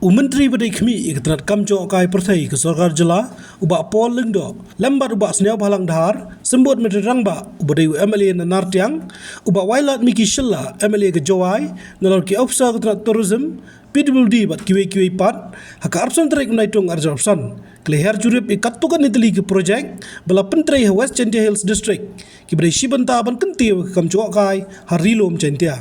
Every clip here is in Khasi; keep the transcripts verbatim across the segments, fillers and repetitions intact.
U Myntri ba dei khmih ïa ka tnat kam jngohkai pyrthei ka Sorkar Jylla, u Bah Paul Lyngdoh, lem bad u Bah Sniawbhalang Dhar, Symbud Myntri Rangbah, uba dei u M L A na Nartiang, u Bah Wailadmiki Shylla, M L A ka Jowai, nalor ki ophisar ka tnat tourism, P W D bad kiwei kiwei pat, ha ka arphew san tarik u Naitung arhajar arphew san, ki la hiar jurip ïa katto katne tylli ki projek ba la pyntrei ha West Jaintia Hills District, kiba dei shi bynta ban kyntiew ïa ka kam jngohkai ha Ri Lum Jaintia.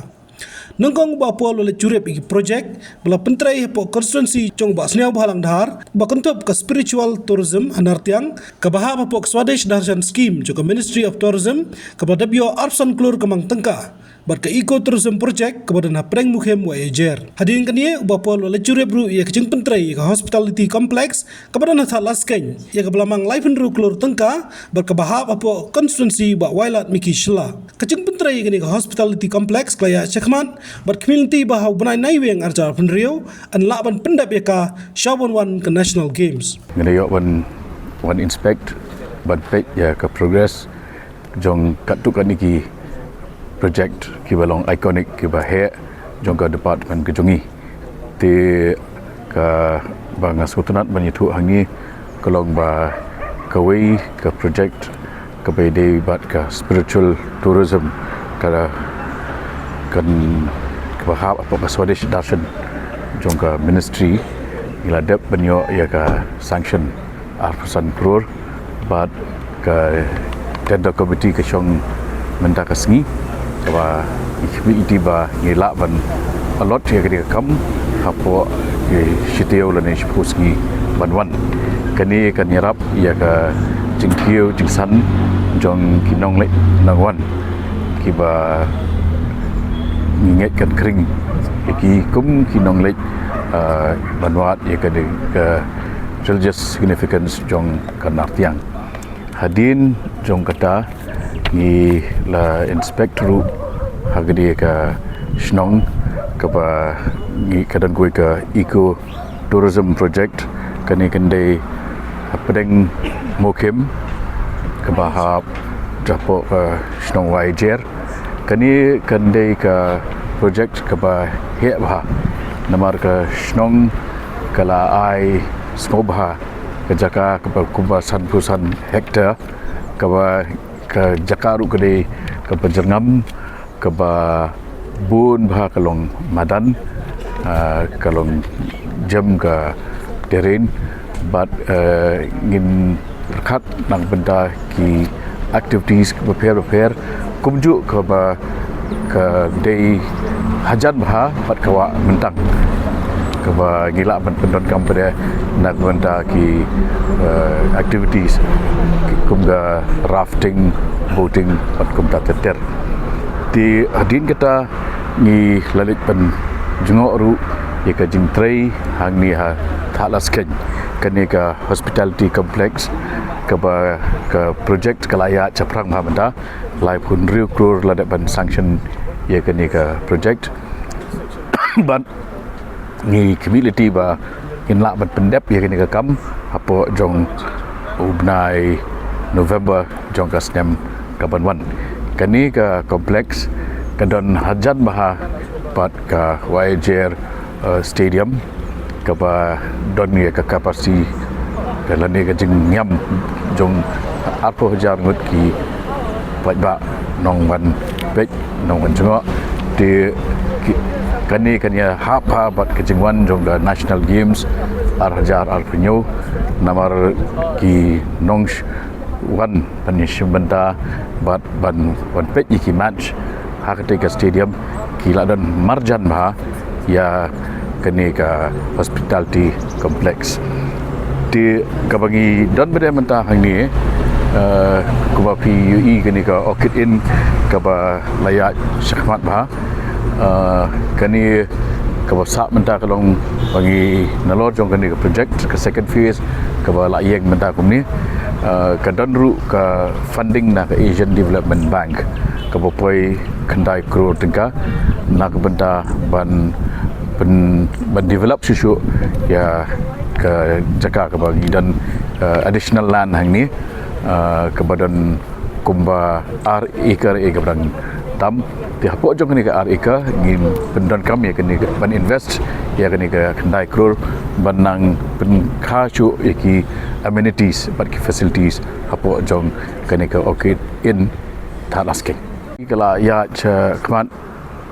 Nyngkong u Bah Paul u la leit jurip ïa ki projek ba la pyntrei hapoh constituency jong u Bah Sniawbhalang Dhar, ba kynthup ka spiritual tourism ha Nartiang, kaba hap hapoh ka Swadesh Darshan Scheme jong ka Ministry of Tourism, kaba la dep ïoh arphew san klur ka mang tyngka, bad ka eco tourism project kaba don ha pdeng Mukhim Waiajer. Hadien kane u Bah Paul u la leit jurip ruh ïa ka jingpyntrei ïa ka hospitality complex kaba don ha Thadlaskein, ïa kaba la mang laiphew hynriew klur tyngka, bad kaba hap hapoh constituency u Bah Wailadmiki Shylla. Ka jingpyntrei ïa kane ka hospitality complex ka la ïaid shakhmat, bad khmih lynti ba ha u bnai Naiwieng arhajar arphew hynriew yn lah ban pyndep ïa ka sha ban wan ka National Games. Ngi la ïoh ban, ban inspect, ban peit ïa ka progress jong katto katne ki project kiba long iconic, kiba heh jong ka department ka jong ngi. Te kaba nga sngewtynnat ban ïathuh hangne ka long ba kawei ka project kaba ïadei bad ka spiritual tourism, ka, kan, kaba hap hapoh ka Swadesh Darshan jong ka ministry, ngi la dep ban ïoh ïa ka sanction arphew san klur, bad ka tender committee ka shong mynta ka sngi, kaba ngi khmih lynti ba ngi lah ban allot ïa kane ka kam hapoh ki shitaïew lane shiphew sngi ban wan. Kane kan ïarap ïa ka jingkiew jingsan jong ki nongleit nongwan, kiba ngi ngeit kan khring ïa ki kum ki nongleit, ah, ban wad ïa kane ka religious significance jong ka Nartiang. Hadien jong kata, ngi la inspect ruh ha kane ka shnong kaba ngi, ka don kawei ka eco tourism project, kane kan dei hapdeng Mukhim, kaba hap hapoh ka shnong Waiajer. Kane kan dei ka project kaba heh bha, namar ka shnong ka la ai sngewbha ka jaka kaba kumba sanphew san hektar, kaba ka jaka ruh ka dei kaba jyrngam, kaba bun bha ka long madan, ah, ka long jem ka terrain, bad, eh, ngin pyrkhat na ka bynta ki activities bapher bapher, kumjuh kaba ka dei hajan bha bad ka wah myntang, kaba ngi lah ban pyndonkam pat de na ka bynta ki, eh, activities kum ka rafting, boating bad kumta ter ter. Te hadien kata ngi la leit pynjngoh ruh ïa ka jingtrei hangne ha Thadlaskein, kane ka hospitality complex, kaba ka project ka la ïaid shaphrang bha mynta, laiphew hynriew klur la dep ban sanction ïa kane ka project. Bad ngi khmih lynti ba ngin lah ban pyndep ïa kane ka kam hapoh jong u bnai November jong ka snem kaban wan. Kane ka complex ka don hajan bha bad ka Waiajer, eh, Stadium, kaba don ïa ka capacity, ka lane ka jingïam jong arphew hajar ngut ki paidbah nongwan peit, nongwan jngoh. Te ki, kane kan ïahap bha bad ka jingwan jong ka National Games ar hajar arphew hynñiew, namar ki nongsh- wan ban ïashim bynta bad ban, ban peit ïa ki match ha katei ka stadium, ki la don marjan bha ïa kane ka hospitality complex. Te kaba ngi don bad mynta hangne, eh, kaba phi ïohi kane ka Orchid Inn kaba la ïaid shakhmat bha. Ah, kane kaba sah mynta ka long ba ngi nalor jong kane ka project ka second phase kaba la ïeng mynta kumne. Ah, ka don ruh ka funding na ka Asian Development Bank kaba poi khyndai klur tyngka na ka bynta ban, ban, ban develop shuh shuh ïa ka jaka kaba ngi don, ah, additional land hangne, ah, kaba don kumba ar acre ïa kaba dang Tam, te hapoh jong kane ka ar acre ngin pyndonkam ïa kane ka, ban invest ïa kane ka khyndai klur ban nang pynkha shuh ïa ki amenities bad ki facilities hapoh jong kane ka Orchid Inn Thadlaskein. Ka la ïaid shakhmat,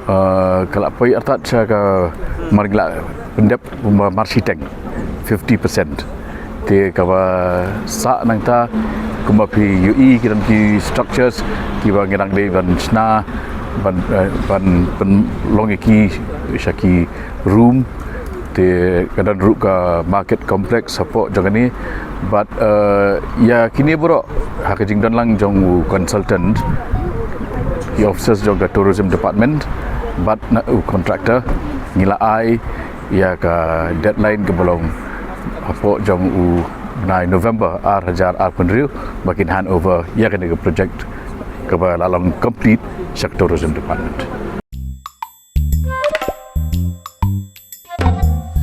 eh, ka la poi artat sha ka, mar ngi la pyndep kumba mar shiteng, fifty percent. Te kaba sah nangta, kumba phi ïohi, ki don ki structures kiba ngi dang dei ban shna, ban, eh, ban pynlong ïa ki sha ki room. Te ka don ruh ka market complex hapoh jong kane. Bad, eh, ïa kine baroh ha ka jingdon lang jong u consultant, ki officers jong ka tourism department bad na u contractor, ngi la ai ïa ka deadline kaba long hapoh jong u bnai November ar hajar arphew hynriew ba kin hand over ïa kane ka project kaba la long complete sha ka tourism department.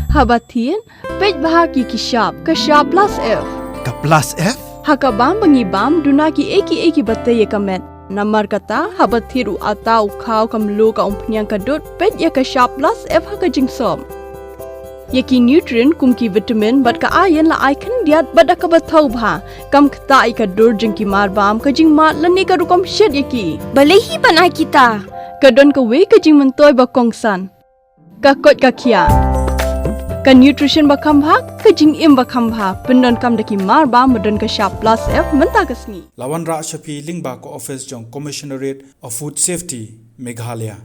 Haba thied, peit bha ki ki shap, ka shap plus F. Ka plus F? Ha ka bam ba ngi bam, duna ki ei ki ei kiba tei ïa ka met. Namar kata, haba thied u atta, u khaw, ka mluh, ka umphniang, ka dud, peit ïa ka shap plus F ha ka jingsop. Ïa ki nutrient kum ki vitamin bad ka iron la ai khyndiat bad da kaba thaw bha. Kam ktah ïa ka dur jong ki mar bam, ka jingmad lane ka rukom shet ïa ki. Balei hi ban ai kita? Ka don kawei ka jingmyntoi ba kongsan. Ka koit ka khiah. Ka nutrition ba kham bha, ka jingim ba kham bha. Pyndonkam da ki mar bam ba don ka shap plus F mynta ka sngi. La wanrah sha phi lyngba ka office jong Commissionerate of Food Safety, Meghalaya.